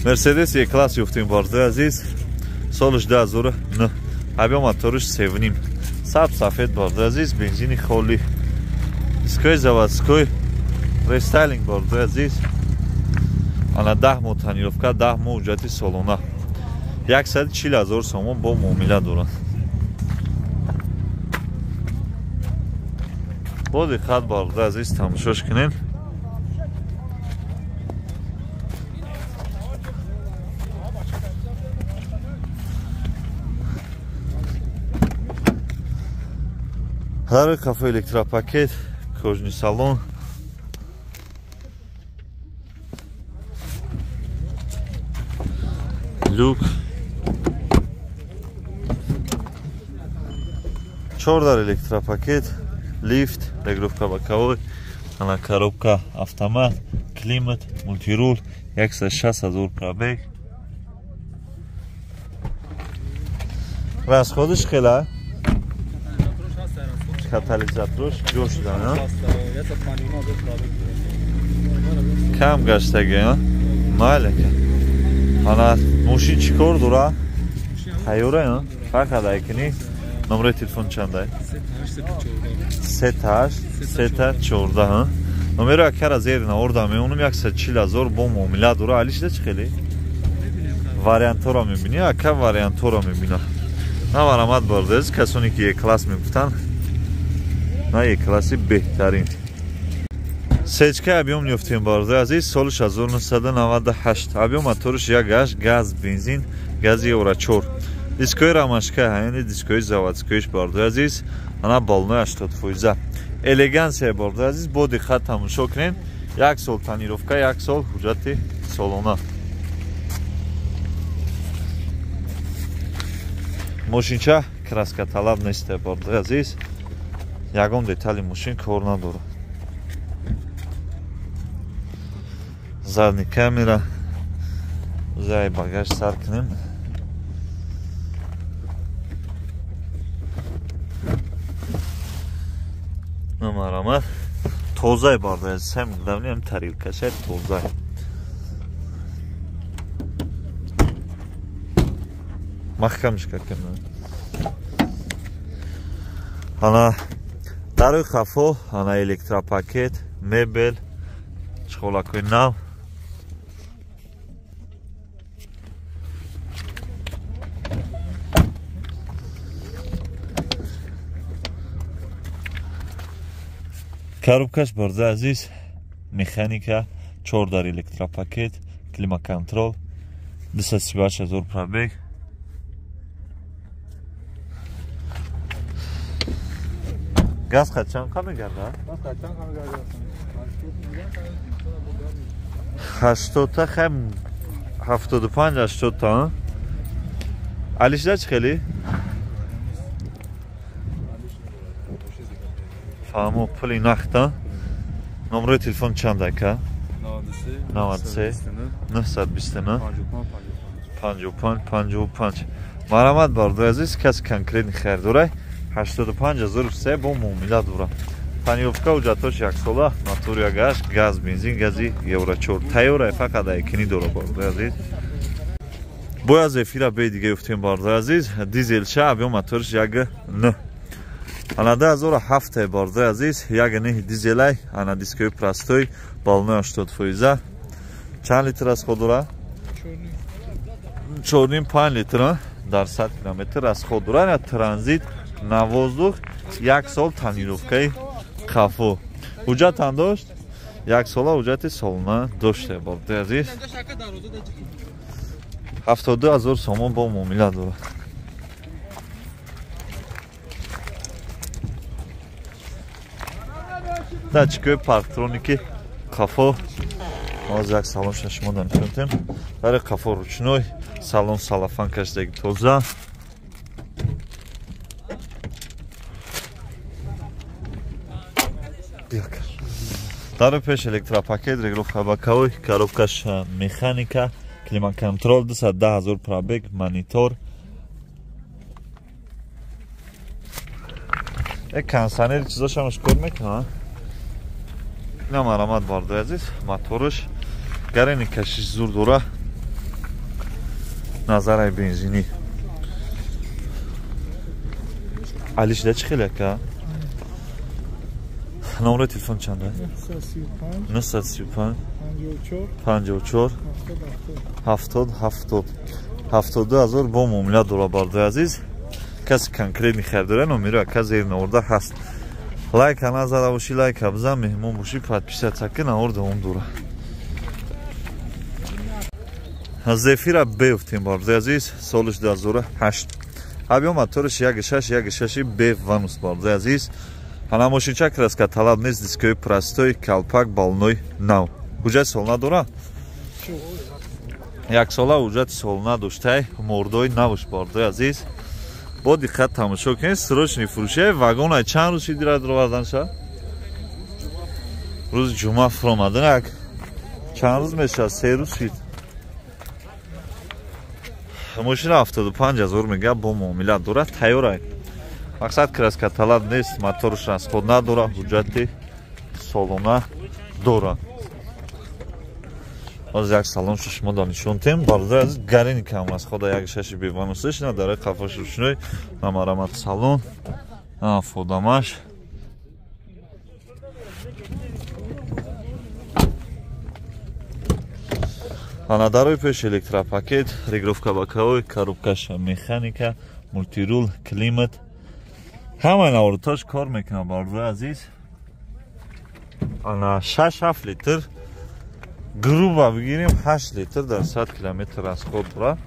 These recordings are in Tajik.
Мерседес Е-класс ёфтем, бародари азиз. Солаш 2009. Объем моториш 3.5. Сабз сафед, бародари азиз, бензини холӣ. Дискои заводской, рестайлинг, бародари азиз. Ана 10 моҳ тонировка, 10 моҳ ҳуҷҷати солона. 140 000 сомон бо муомила дорад. Бо диққат, бародари азиз, тамошош кунем. Дар кафе электропакет, кожный салон. Люк. 4 дар электропакет, лифт, регулировка боковой, ана коробка автомат, климат, мультирул, 160 000 пробег. Расходиш хела? Катализаторш ҷо шуда, кам гаштаги, майли. Ана мошин чӣ кор дора? Тайёра, фақат айкунӣ. Номери телефон чандай? 38 314. Номеро акара зери наорда меонам. 140 000 бо муомила дора. Алишда чӣ хеле? Вариантҳоро мебинӣ, ака вариантҳоро мебина. На марамат, бародари, касоне ки Е-класс мегуфтанд, на Е-класси беҳтарин. Сечка объем ёфтем, бародари азиз, соли 1998. Объем моториш 1.8, газ, бензин, гази Евро 4. Дискои рамашка, яъне дискои заводскоиш, бародари азиз, ана баллони 80%. Элегансия, бародари азиз, бо диққат тамошо кунем. Як сол тонировка, як сол ҳуҷҷати солона. Мошинча краска талаб нест, бародари азиз. Ягон детали мошин кор надорад. Задний камера. Зай багаж сар кунем. Намарамат. Тозай, бародари азиз, ҳам главный ҳам тарелкаша тозай. Маҳкамш кардем. Ана дарои хафо, ана электропакет, мебел, чхолакои нав. Коробкаш, бародари азиз, механика, 4 дар электропакет, климаконтрол, 238 000 пробег. Газ чанд қа мегарда? 80 та, хем 75 80 та. Алишда чӣ хеле? Фаҳмо, пули нақда. Номерои телефон чанд ака? 93 929 55 55. Марамат, бародари азиз, каси конкретни харидорай 85 003 бо муомила дора. Тонировка, ҳуҷҷатҳош яксола, мотор 1.8, газ, бензин, гази Евро 4. Тайёра, фақат айкинӣ дора, бародари азиз. Бояд зефира бе дига ёфтем, бародари азиз. Дизелша, объем моториш 1.9. Ана 2007, бародари азиз, 1.9 дизелай, ана дискои простой, баллони 80%. Чанд литр расход дора? 4.5 литр дар 100 километр расход дора. Ана транзит на воздух, як сол тонировкаи хафо. Ҳуҷҷат ҳам дошт? Як сола ҳуҷҷати солона доште, бародари азиз. 72 000 сомон бо муомила дорад. Датчикои парктроники қафо. Ҳозир як салон шумо нишон. Дари қафо ручной, салон салафан кашидаги тоза. Дари пеш электропакет, регулировка боковой, коробкаш механика, климат-контрол, 210 000 пробег, монитор. Кондиционер чизошам кор мекунад. Ина марамат, бародари азиз, моторш гарени кашиш зур дора. Назарай бензинӣ. Алишда чӣ хел ака? Номери телефон чанда? 935 54 70 70 72 ҳазор бо муомила дора бардои азиз. Каси конкретни харидора номеро ака зери наворда ҳаст. Лайка назада бошӣ, лайка бизан, меҳмон бошӣ, подписаться ки навор давом дора. Зефира бефтем бардои азиз, солиш 2008. Объем моториш 1.6, 1.6 беф ванус бардои азиз. Ҳана мошинча краска талаб нест, дискои простой, калпак, балной нав. Ҳуҷҷати сол надора? Як сола ҳуҷҷати сол надоштай, мордои навш бардои азиз. Бо диққат тамошо кунед, срочный фурӯши вагона чанд рӯз шидира дароварданша? Рӯзи ҷумъа фуромадан як чанд рӯз мешавад? 3 рӯз шид. Мошина 75 ҳазор мега бо муомила дорад, тайёр. Мақсад краска талаб нест, моторш расход надорад, ҳуҷҷати солона дорад. Ҳозир як салоншо шумо да нишон тем. Бародар азиз, гарини кам расхода 1.6 беванусиш на дар қафош рушной намарамат салон, на фодамаш. Ана дарои пеш электропакет, регулировка боковой, коробкаша механика, мультирул, климат. Ҳамаи навороташ кор мекунад бародари азиз. Ана 6-7 литр грубо бигирем 8 литр дар 100 километр расход дорад.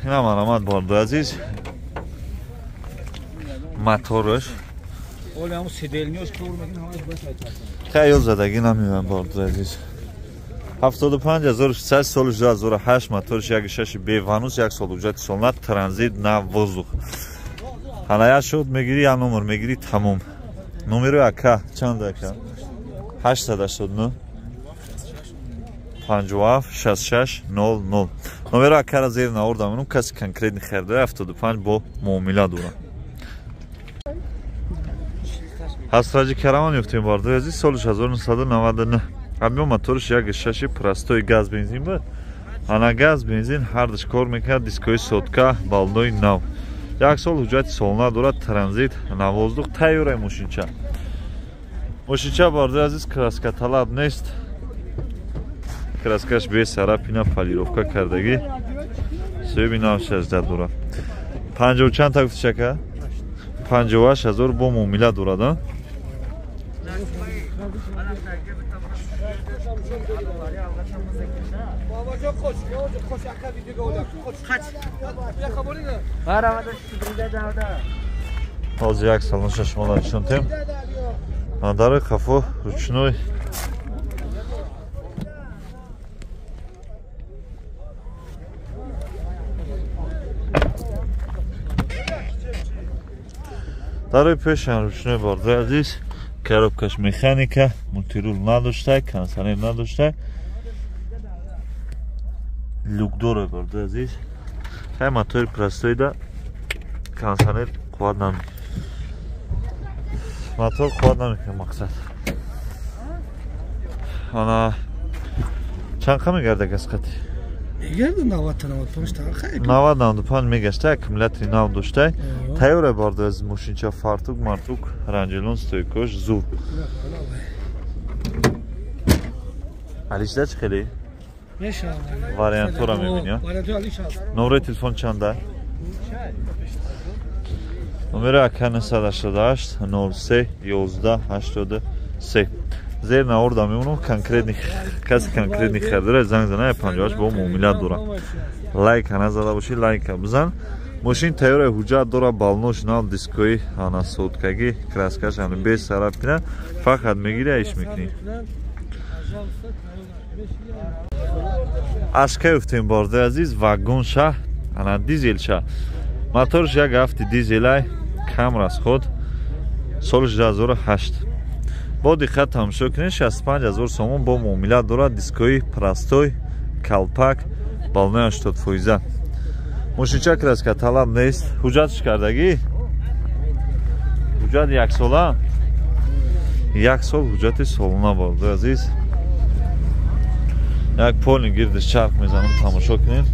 Инам аромат бародари азиз. Мотораш хаёл задагӣ намеоям бародари азиз. 75600 соли 2008 моторш 1.6 беванус, як сол ҳуҷҷати солона, транзит на воздух. Ҳана як шуд мегирӣ, як номер мегирӣ, тамом. Номеро ака чанд ака? 889 57 66 00. Номеро акара зери навор дамонам, каси конкретни харидори 75 бо муомила дорад. Ҳасраҷи караван ёфтем бардои азиз, соли 1999. Объем моторш 1.6 простой газ бензин буд. Ана газ бензин ҳардаш кор мекунад, дискои сотка, балнои нав. Як сол ҳуҷҷати солона дорад, транзит на воздух, тайёраи мошинча. Мошинча бардои азиз краска талаб нест. Краскаш бе сарапина полировка кардагӣ. Соҳиби нав 16 дорад. 50 чанд та гуфти чака? 58 ҳазор бо муомила дорад, а? Ҳозир як салонша шумо нишон тем. Дарои қафо ручной. Дарои пешам ручной бардои азиз. Коробкаш механика, мультирул надоштай, кондиционер надоштай. Люк дора бардои азиз. Хай мотори простой да кондиционер қувват намекунад. Мотор қувват намекунад мақсад. Ана чанд қа мегарда газ қати? Мегарда 90-95 та хай. 90-95 мегашта, аккумулятори нав доштай. Тайёра бардои азиз мошинча фартук, мартук, ранҷелон, стойкош, зур. Алишда чӣ хеле? Вариантҳоро мебинӣ? Номери телефон чанда? Номери ака 988 03 11 83. Зер навор дамемонам, конкретни каси конкретни харидора занг зана 58 бо муомила дора. Лайка назада бошӣ, лайка бизан. Мошин тайёра ҳуҷҷат дора, балнош нав, дискои ана соткагӣ, краскаш ана бе сарапина, фақат мегирӣ иш мекунӣ. Ашка ёфтем бардои азиз, вагонша, ана дизелша. Моторш 1.7 дизелай, кам расход, соли 2008. Бо диққат тамошо кунед, 65 ҳазор сомон бо муомила дорад, дискои простой, калпак, балнои 80%. Мошинча краска талаб нест. Ҳуҷҷатш кардагӣ? Ҳуҷҷат як сола? Як сол ҳуҷҷати солона бардои азиз. Як полни гирдиш чарх мезанам, тамошо кунед.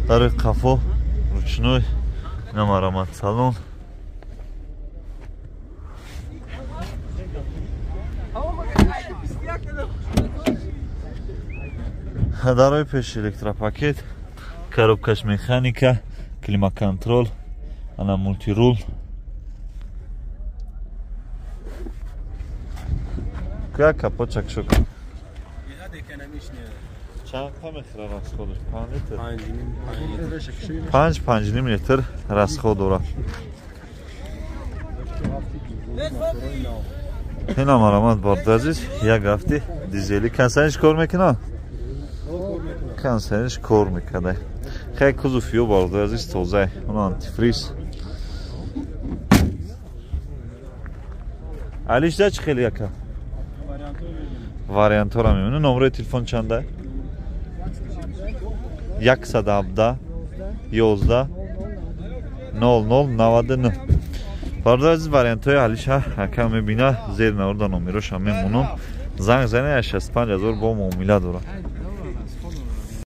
Дари қафо ручной, намарамат салон. Дарои пеш электропакет, коробкаш механика, климаконтрол, ана мультирул. Кая капот чак шук. Чанд мехӯра расходаш? 5 литр? 5 5,5 литр расход дорад. Ина марамат бародари азиз, як ҳафти дизели. Консерниш кор мекунад? Консерниш кор мекунад. Хеле кузов ё бародари азиз тоза, он антифриз. Алиш да чӣ хеле яка? Вариантҳоро мебинем. Номерои телефон чанда? 117 11 00 99. Бародари азиз, вариантҳои алиша ака мебина, зер наворда номероша мемонам. Занг зане, 65 000 бо муомила дорад.